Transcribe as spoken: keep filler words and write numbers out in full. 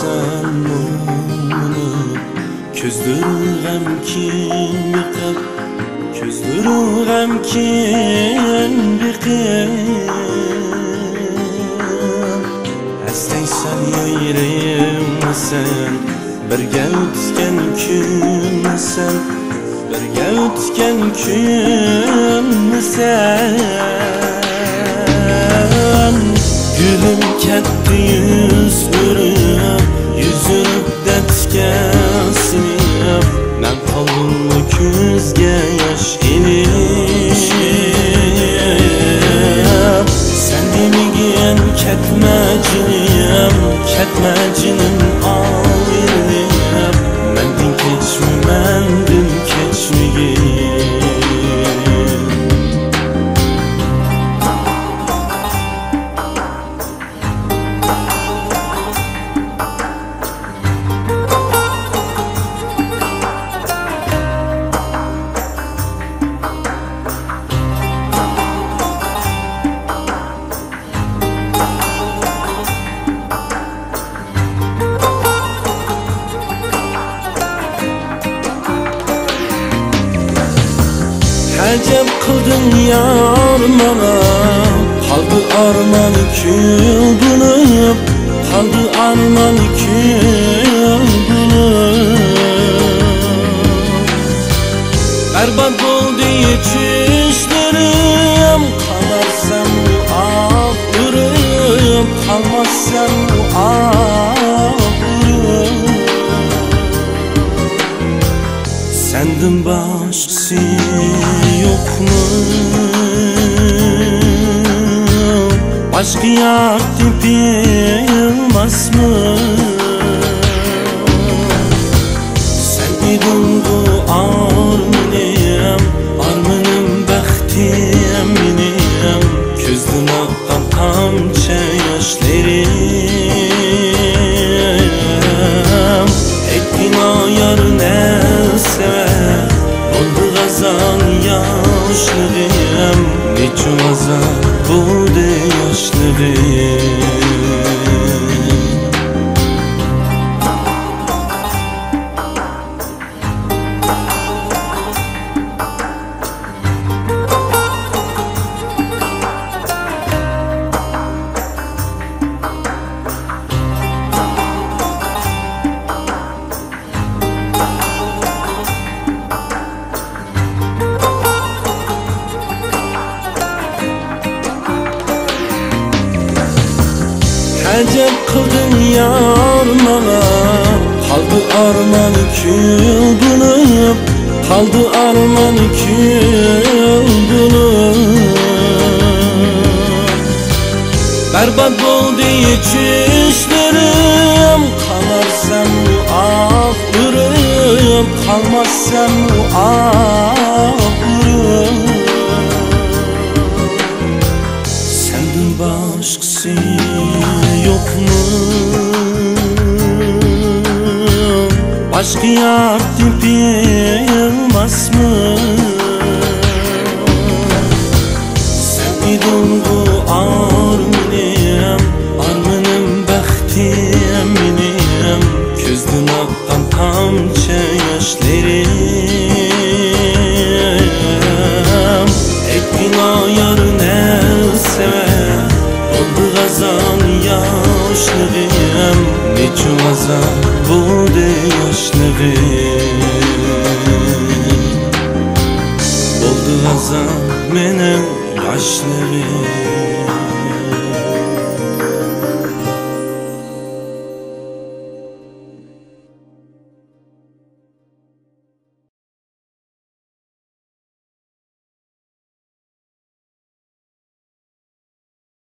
سەن مۇڭلىنىپ، كۆزلىرىڭ غەمكىن بېقىپ، كۆزلىرىڭ غەمكىن بېقىپ. ئەسلەيسەن يېرىمنى سەن، بىرگە ئۆتكەن كۈننى سەن، بىرگە ئۆتكەن كۈننى سەن. گۈلۈم كەتتى يۈز ئۆرۈپ، يۈز ئۆرۈپ دەردكە سىڭىپ، مەن قالدىممۇ كۆزگە ياش ئېلىپ. سەن دېمىگىن كەتمە جېنىم، كەتمە جېنىم ئايرىلىپ، مەندىن كەچمە، مەندىن كەچمىگىن. ئەجەب قىلدىڭ يار ماڭا، قالدى ئارمان كۈل بولۇپ، قالدى ئارمان كۈل بولۇپ. بەربات بولدى چۈشلىرىم، قالارسەن ئاھ ئۇرۇپ، قالماسسەن ئاھ ئۇرۇپ. سەندىن باشقىسى يوقمۇ؟ باشقا يار تېپىلماسمۇ؟ سەن ئىدىڭغۇ ئارمىنىم، ئارمىنىم، بەختىم مېنىڭ. كۆزدىن ئاققان تامچە ياشلىرىم. ئېيتقىنا يار نە سەۋەب، بولدى غازا ياشلىرىم. نېچۈن غازا بولدى ياشلىرىم. ئەجەب قىلدىڭ يار ماڭا، قالدى ئارمان كۈل بولۇپ، قالدى ئارمان كۈل بولۇپ. بەربات بولدى چۈشلىرىم، قالارسەن ئاھ ئۇرۇپ، قالماسسەن ئاھ ئۇرۇپ. سەندىن باشقىسى يوقمۇ؟ باشقا يار تېپىلماسمۇ؟ سەن ئىدىڭغۇ ئارمىنىم، ئارمىنىم، بەختىم مېنىڭ. كۆزدىن ئاققان تامچە ياشلىرىم. ئېيتقىنا يار نە سەۋەب، بولدى غازا ياشلىرىم. نېچۈن غازا بولدى ياشلىرىم. بولدى غازا مېنىڭ ياشلىرىم.